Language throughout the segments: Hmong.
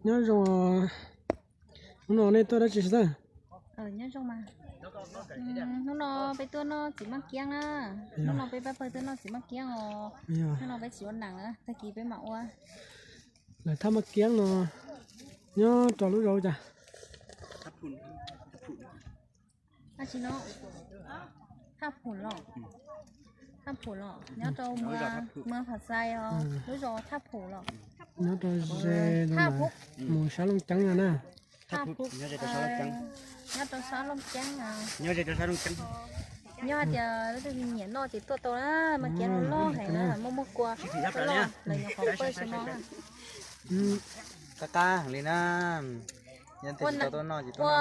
Nyob zoo, hnub no nej tuaj dab tsi xwb? Nyob zoo mas. Hnub no peb tuaj noj txiv maj kiab na. Hnub no peb pab pawg tuaj noj txiv maj kiab os. Hnub no peb tsis ua nees na, tag kis peb mam ua. Lawv thaj maj kiab no nyob rau lub zos cas? Thaj Phum los, Thaj Phum los nyob rau Muas Phas Xais os, lub zos Thaj Phum los. Nyob rau ze mus sab Looj Ceeb no na. Thaj Phum nyob rau sab Looj Ceeb. Nyob hais tias leej twg nyiam noj ces tuaj tau na, maj kiab no loj heev na, muaj muaj kua, lawv nyuam qhuav pawj xwb no. Qab qab heev li na. Yog tias tsis tau tuaj noj ces tuaj noj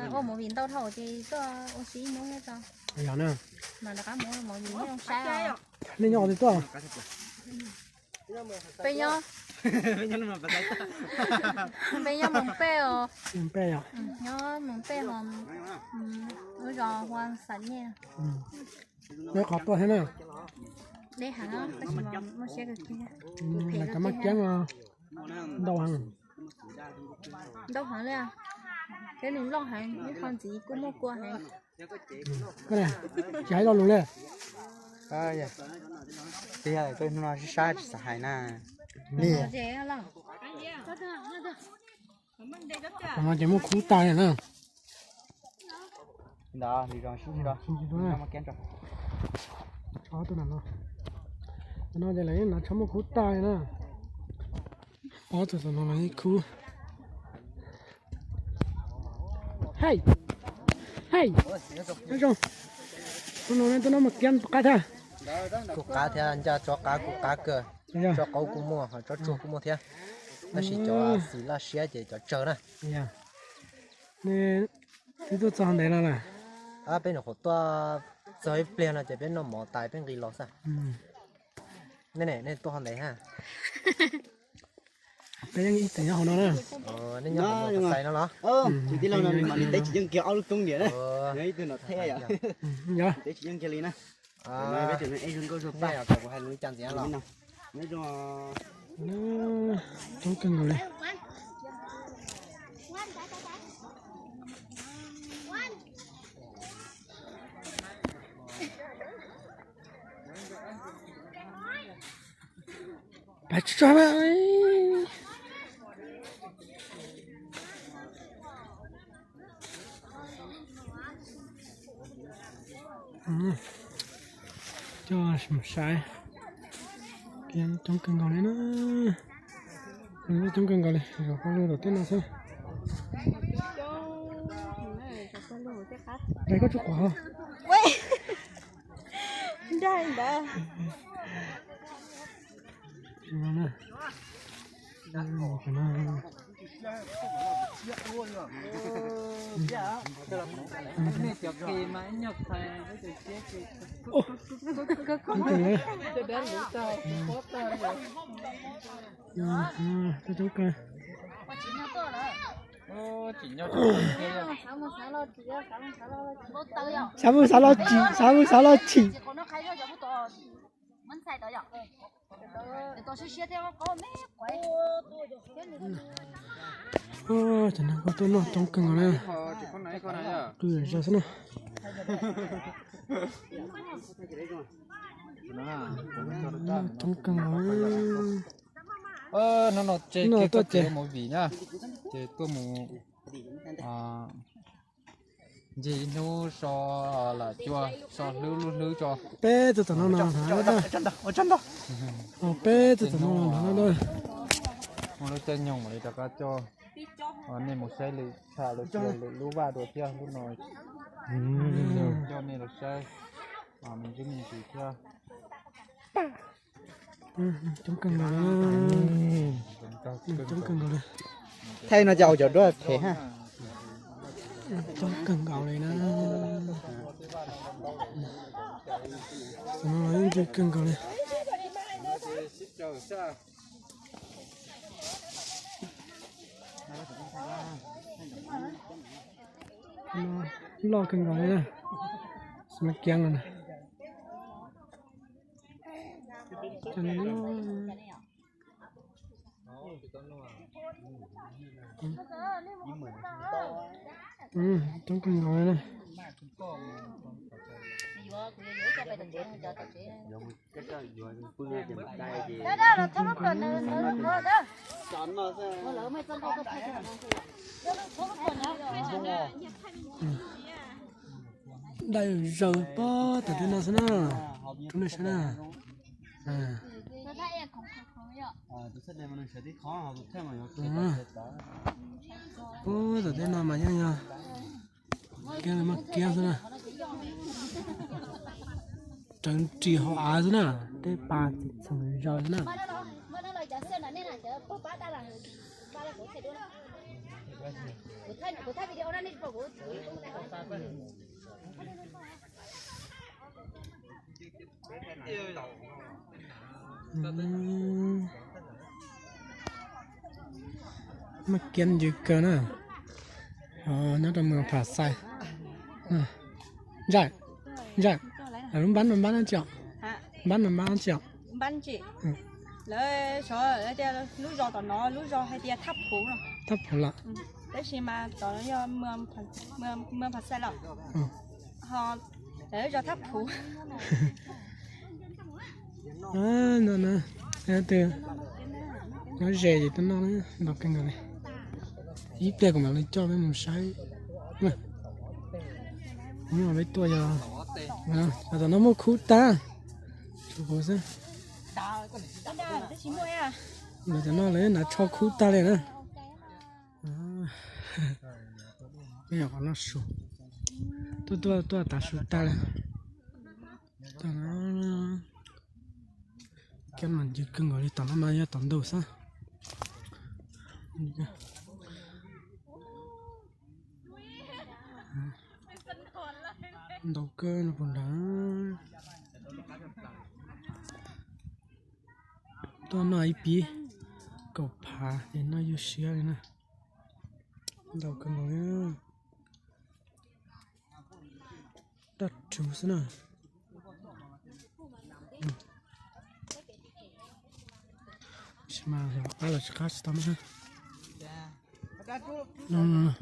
na. Ua movie ntau dhau ces tuaj ua si ib hnub thiab tso. Yog na. Mas rov qab mus ua movie nej zoo saib os. Nej nyob qhov twg tuaj? Peb nyob, peb nyob Moos Pej os. Moos Pej os. Nyob Moos Pej os. Lub zos Huas Xam Nyej. Deb qhov tuaj thiab na. Deb heev, tab sis mas muaj siab kawg kiag. Lawv cov maj kiab no ntau heev. Ntau heev li. Peb nws loj heev, ib qho ntxiv kuj muaj kua heev. Tsis hais lo lus li. Twb yog hnub no sib sab tsis xav hais na. Li. Qhov no ces muaj khub tag li na. Ntawd, sib ntsib rau. Ob tug no, no ces lawv yeej hnav tsho muaj khub tag li na. Ob tug tom no los yeej khub. Hei, hei, nyob zoo. Hnub no tuaj noj maj kiab puas qab thiab? Kuj qab thiab, nca tsob qab kuj qab kawg. Tsob qaub kuj muaj, ho tsob tsuag kuj muaj thiab. Tab sis cov xim laj siab ces cov tsawg na. Nej twb tuaj txog ntev no lawm? Peb nyuam qhuav tuaj txog ib pliag no ces peb noj mov tas peb nqis los xwb. Nej ne, nej tuaj ho ntev hab? Peb yeej ib txwm nyob hauv no na. Nej nyob hauv no los? Tsis tij laug no mam li teb tsis yeej kiag ob lub toob diam na. Ib tug no theb yom. Teb tsis yeej kiag li na. Peb tseem ev zoo nkauj zoo paj. Kuv hais lus li cas ntxiv los? Coob kawg nkaus li. Pab tso na. Coj mus saib. Coob kawg nkaus li na. Coob kawg nkaus li, zov paj lug tom tej no xwb. Dai koj tsuj quav. Nraig ntawd. Coob kawg. Xav mus xav los tsim, xav mus xav los tsim. Cov neeg tuaj noj coob kawg nkaus na. Qw zom zaws xwb na. Noj coob kawg nkaus. Hnub no tuaj ces movie na, ces tuaj mus ncig ib hnub so lam cua, so hlwb lub hlwb tso. Peb tug tom no los hnav, peb tug tom no los hnav. Muaj lub caij nyoog mam li rov qab coj nej mus saib lwm tsham lwm lub vaj dua thiab lub no. Coj nej los saib me ntsis me ntsis thiab. Coob kawg nkaus li. Coob kawg nkaus li. Thaij no cas ua cov duab phem ha. Coob kawg nkaus li na. Coob kawg nkaus li. Loj kawg nkaus li na. Xav mas kiag no na. Cov no loj. Coob kawg nkaus li na. Dai zaws pob tom tej no xwb na. Rub nej saib na. Pob tom tej no mas yeej yog kiab li, muaj kiab xwb na. Rawv ris hauv av xwb na. Tej pas txheem zaws xwb na. Muaj kiab ncw kawg na. Nyob rau mws Pham Xais. Ntsaj, ntsaj, lub npab no npab dab tsi os? Npab no npab dab tsi os? Lawv tias lub zos tom no lub zos hais tias Thaj Phuv no. Thaj Phuv los? Tab sis mas tom no yog mws Pham Xais los? Ho lawv zos Thaj Phuv. No, no, no, tus nyob ze ces tuaj noj ntau kawg nkaus li. Ib pliag kuv mam li coj peb mus saib. Hnub no peb tuaj yog, tom no muaj khub tag, tshuav kuv xwb. Lawv cov no lawv nav tsho khub tag li na. Peb yog qhov noj su, tuaj tuaj tuaj tav su tag li. Kiab mas ncw kawg nkaus li, tom no mas yog tom ntug xwb. Ntau kawg no puas nrad. Tuaj noj ib pib kaum phav ces noj ywj siab li na. Ntau kawg nkaus li. Daj rhuv xwb na. Tab sis mas ob los tsis qab tsis tau na. No, no, no.